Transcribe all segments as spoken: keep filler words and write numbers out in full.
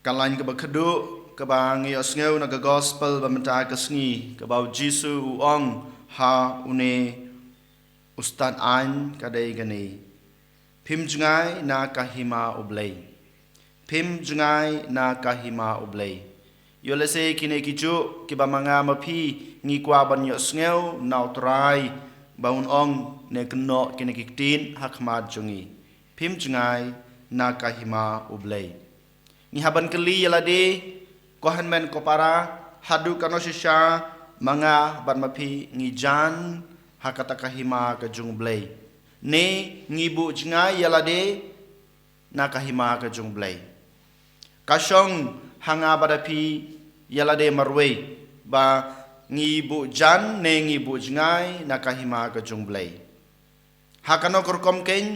Ka lain kaba khadduh kaba ngi ïohsngew na ka gospel ba mynta ka sngi, kaba u Jisu u ong ha une u stad aiñ ka dei kane: Phim jngai na ka hima U Blei. Phim jngai na ka hima U Blei. Ïoh lehse kine kijuh kiba ma nga ma phi ngi kwah ban ïohsngew na U Trai ba un ong ne kynnoh kine ki ktien ha khmat jong ngi: Phim jngai na ka hima U Blei. Ngi hap ban kylli ïa lade, ko hynmen ko para, haduh katno shisha ma nga bad ma phi ngi jan ha kata ka hima ka jong U Blei? Ne ngi buh jngai ïa lade na ka hima ka jong U Blei? Ka shong ha nga bad ha phi ïa lade marwei ba ngi buh jan ne ngi buh jngai na ka hima ka jong U Blei. Ha kano ka rukom kein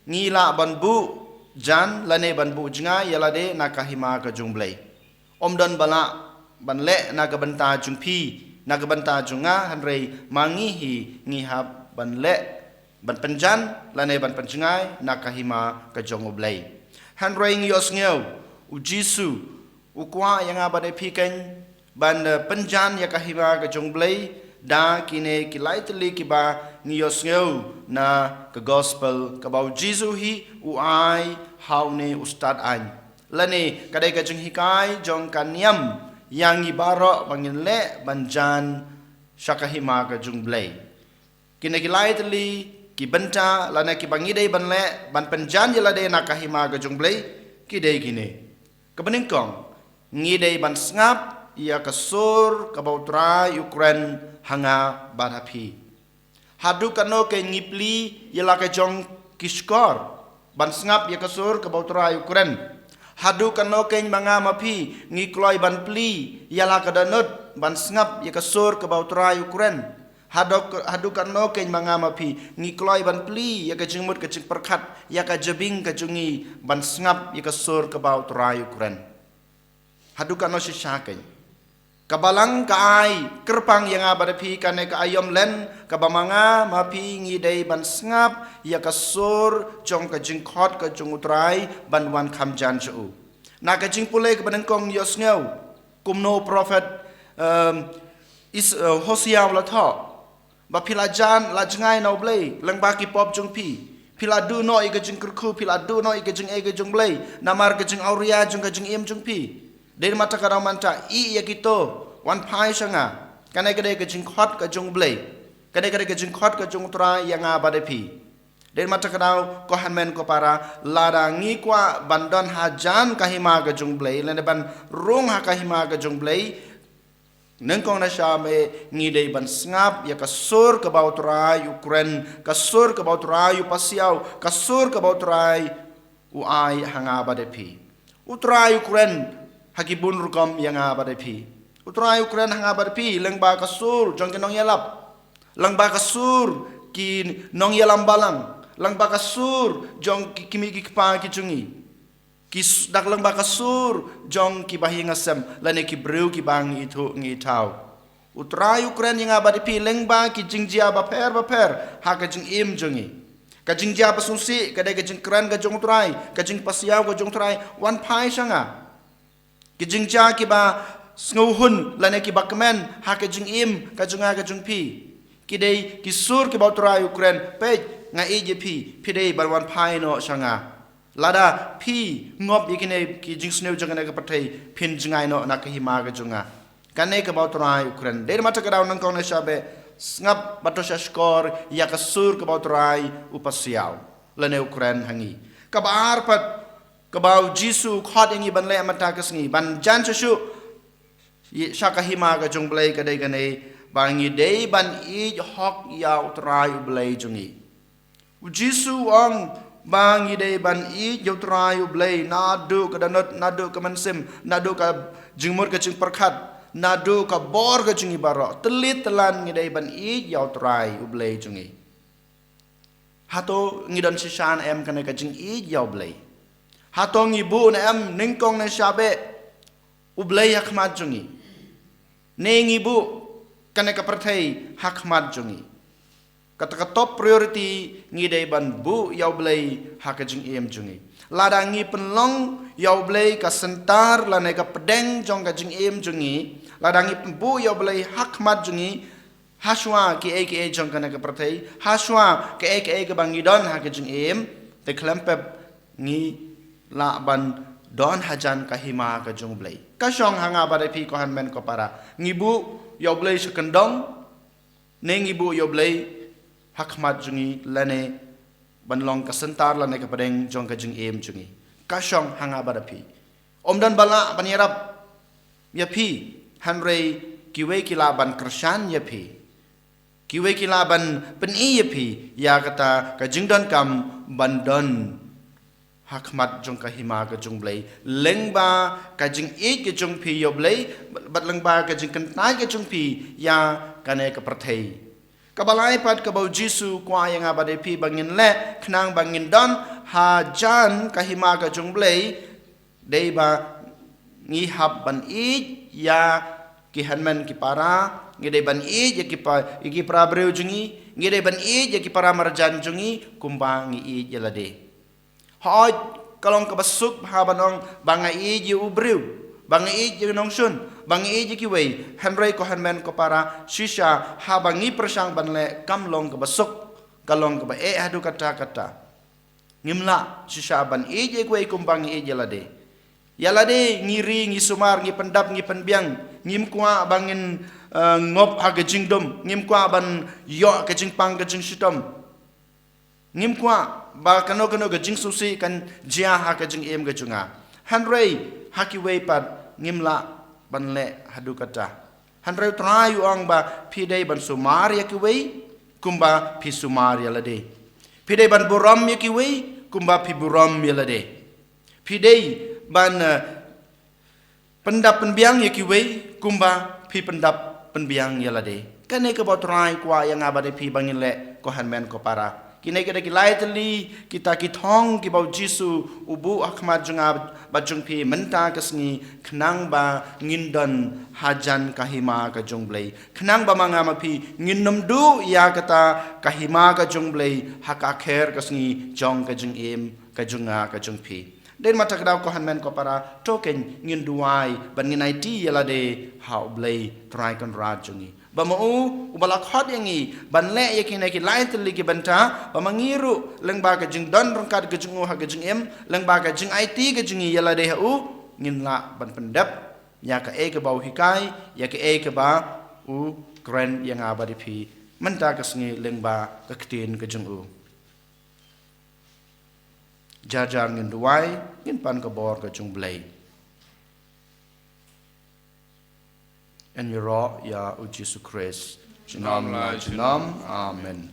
ngi lah ban buh jan lane ban buh jngai ïa lade na ka hima ka jong U Blei? Ym don ba lah ban leh na ka bynta jong phi, na ka bynta jong nga, hynrei ma ngi hi ngi hap ban leh, ban pynjan lane ban pynjngai na ka hima ka jong U Blei. Hynrei ngi ïohsngew u Jisu u kwah ïa nga bad ïa phi kein ban, eh, pynjan ïa ka hima ka jong U Blei da kine ki lai tylli kiba ngi ïohsngew na ka gospel, kaba u Jisu hi u ai ha une u stad aiñ. Lane ka dei ka jinghikai jong ka niam ïa ngi baroh ba ngin leh ban jan sha ka hima ka jong U Blei. Kine ki lai tylli ki bynta lane kiba ngi dei ban leh ban pynjan ïa lade na ka hima ka jong U Blei ki dei kine. Kaba nyngkong, ngi dei ban sngap ïa ka sur kaba U Trai u kren ha nga bad ha phi. Haduh katno kein ngi plie ïa la ka jong ki shkor ban sngap ïa ka sur kaba U Trai u kren? Haduh katno kein ma nga ma phi ngi kloi ban plie ïa la ka dohnud ban sngap ïa ka sur kaba U Trai u kren? Haduh, haduh katno kein ma nga ma phi ngi kloi ban plie ïa ka jingmut ka jingpyrkhat, ïa ka jabieng ka jong ngi ban sngap ïa ka sur kaba U Trai u kren? Haduh katno shisha kein? Ka Balang ka ai kyrpang ïa nga bad ïa phi kane ka aïom len, kaba ma nga ma phi ngi dei ban sngap ïa ka sur jong ka jingkhot ka jong U Trai ban wan kham jan sha u. Na ka jingpule kaba nyngkong ngi ïohsngew kumno u prophet, em, Is-, eh, Hosea u la thoh ba phi la jan, la jngai na U Blei lyngba ki pop jong phi. Phi la duh noh ïa ka jingkyrkhu, phi la duh noh ïa ka jingeh ka jong U Blei namar ka jingawria jong ka jingim jong phi. Dei namar kata ka daw mynta, ïeh ïa kito, wan phai sha nga. Kane ka dei ka jingkhot ka jong U Blei. Kane ka dei ka jingkhot ka jong U Trai ïa nga bad ïa phi. Dei namar kata ka daw, ko hynmen ko para, lada ngi kwah ban don hajan ka hima ka jong U Blei lane ban rung ha ka hima ka jong U Blei, nyngkong na shaba ngi dei ban sngap ïa ka sur kaba U Trai u kren, ka sur kaba U Trai u pasiaw, ka sur kaba U Trai u ai ha nga bad ïa phi. U Trai u kren ha ki bun rukom ïa nga bad ïa phi. U Trai u kren ha nga bad ïa phi lyngba ka sur jong ki nongïalap, lyngba ka sur ki nongïalam balang, lyngba ka sur jong ki kmie ki kpa ki jong ngi. Ki s-, dak lyngba ka sur jong ki bahaïing hasem lane ki briew kiba ngi ithuh ngi ithaw. U Trai u kren ïa nga bad ïa phi lyngba ki jingjia bapher bapher ha ka jingim jong ngi. Ka jingjia ba sngewsih ka dei ka jingkren ka jong U Trai, ka jingpasiaw ka jong U Trai, wan phai sha nga. Ki jingjia kiba sngewhun lane kiba kmen ha ka jingim ka jong nga ka jong phi, ki dei ki sur kiba U Trai u kren, peit, nga ïeit ïa phi, phi dei ban wan phai noh sha nga. Lada phi ngop ïa kine ki jingsniew jong kane ka pyrthei, phin jngai noh na ka hima ka jong nga. Kane kaba U Trai u kren. Dei namar kata ka daw, nyngkong na shaba, sngap bad to sha shkor ïa ka sur kaba U Trai u pasiaw lane u kren ha ngi. Kaba ar pat, kaba u Jisu u khot ïa ngi ban leh mynta ka sngi, ban jan shuh shuh ïa sha ka hima ka jong U Blei, ka dei kane, ba ngi dei ban ïeit hok ïa U Trai U Blei jong ngi. U Jisu u ong ba ngi dei ban ïeit ïa U Trai U Blei naduh ka dohnud, naduh ka mynsiem, naduh ka jingmut ka jingpyrkhat, naduh ka bor ka jong ngi baroh. Tylli tyllan ngi dei ban ïeit ïa U Trai U Blei jong ngi. Hato ngi don shisha ne em kane ka jingïeit ïa U Blei? Hato ngi buh ne em nyngkong na shaba U Blei ha khmat jong ngi? Ne ngi buh kane ka pyrthei ha khmat jong ngi? Kata ka top priority ngi dei ban buh ïa U Blei ha ka jingim jong ngi. Lada ngi pynlong ïa U Blei ka center lane ka pdeng jong ka jingim jong ngi, lada ngi pynbuh ïa U Blei ha khmat jong ngi, hashwa kiei kiei jong kane ka pyrthei, hashwa kiei kiei kaba ngi don ha ka jingim, te khlem pep ngi lah ban don hajan ka hima ka jong U Blei. Ka shong ha nga bad ha phi ko hynmen ko para, ngi buh ïa U Blei sha kyndong, ne ngi buh ïa U Blei ha khmat jong ngi lane ban long ka center lane ka pdeng jong ka jingim jong ngi. Ka shong ha nga bad ha phi. Ym don ba lah ban ïarap ïa phi, hynrei kiwei ki lah ban kyrshan ïa phi. Kiwei ki lah ban pyni ïa phi ïa kata ka jingdonkam ban don ha khmat jong ka hima ka jong U Blei, lyngba ka jingïeit ka jong phi ïa U Blei, bad lyngba ka jingkyntait ka jong phi ïa kane ka pyrthei. Kaba lai pat kaba U Jisu u kwah ïa nga bad ïa phi ba ngin leh khnang ba ngin don hajan ka hima ka jong U Blei, dei ba ngi hap ban ïeit ïa ki hynmen ki para, ngi dei ban ïeit ïa ki pa, ïa ki para briew jong ngi, ngi dei ban ïeit ïa ki para marjan jong ngi kumba ngi ïeit ïa lade. Hooid, ka long kaba suk bha ban ong ba nga ïeit ïa u briew, ba nga ïeit ïa u nongshun, ba nga ïeit ïa kiwei, hynrei ko hynmen ko para, shisha haba ngi pyrshang ban leh kam long kaba suk, ka long kaba eh haduh katta katta. Ngim lah shisha ban ïeit ïa kiwei kumba ngi ïeit ïa lade. Ïa lade ngi ri, ngi sumar, ngi pyndap, ngi pynbiang, ngim kwah ba ngin, eh, ngop ha ka jingdum, ngim kwah ban ïoh ka jingpang ka jingshitom. Ngim kwah ba kano kano ka jingsngewsih kan jia ha ka jingim ka jong nga. Hynrei ha kiwei pat ngim lah ban leh haduh katta. Hynrei U Trai u ong ba phi dei ban sumar ïa kiwei kumba phi sumar ïa lade. Phi dei ban burom ïa kiwei kumba phi burom ïa lade. Phi dei ban, eh, pyndap pynbiang ïa kiwei kumba phi pyndap pynbiang ïa lade. Kane kaba U Trai u kwah ïa nga bad ïa phi ba ngin leh ko hynmen ko para. Kine ki dei ki lai tylli kita ki thong kiba U Jisu u buh ha khmat jong nga bad jong phi mynta ka sngi khnang ba ngin don hajan ka hima ka jong U Blei. Khnang ba ma nga ma phi ngin nym duh ïa kata ka hima ka jong U Blei ha ka kher ka sngi jong ka jingim ka jong nga ka jong phi. Dei ma ta ka daw ko hynmen ko para, to kein ngin duwai ban ngin aiti ïa lade ha U Blei Trai Kynrad jong ngi. Ba ma u, uba la khot ïa ngi ban leh ïa kine ki lai tylli ki bynta, ba ma ngi ruh lyngba ka jingdon ryngkat ka jong u ha ka jingim, lyngba ka jingaiti ka jong ngi ïa lade ha u, ngin lah ban pyndep ïa kaei kaba u hikai, ïa kaei kaba u kren ïa nga bad ïa phi mynta ka sngi lyngba ka ktien ka jong u. Jar jar ngin duwai, ngin pan ka bor ka jong U Blei. Yn ïaroh ïa U Jisu Khrist. Junom la junom. Amen.